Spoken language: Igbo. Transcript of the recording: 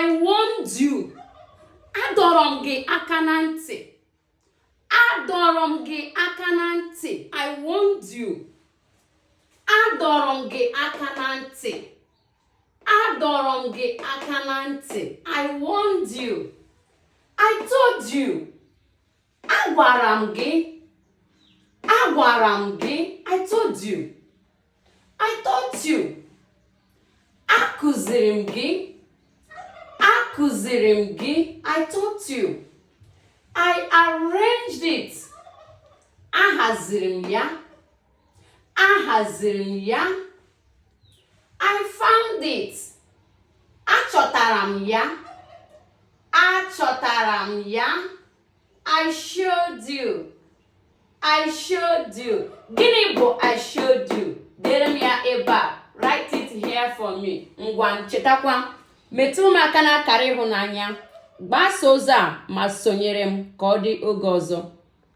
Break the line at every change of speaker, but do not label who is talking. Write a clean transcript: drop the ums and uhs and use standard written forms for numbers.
I warned you. Adọrọ m gị aka na ntị. Adọrọ m gị aka na ntị. I warned you. Adọrọ m gị aka na ntị. Adọrọ m gị aka na ntị. I warned you. I told you. Agwara m gị. Agwara m gị. I told you. I taught you. Akụziri m gị. Akụziri m gị. I taught you. I arranged it. Ahaziri m ya. Ahaziri m ya. I found it. Achọtara m ya. Achọtara m ya. I showed you. I showed you. Gịnị bụ I showed you? Dere m ya ebe a. Write it here for me. Ngwa, chetakwa. Metụ m aka n'akara ịhụnanya. Gbasa ozi a ma sonyere m ka ọ dị oge ọzọ.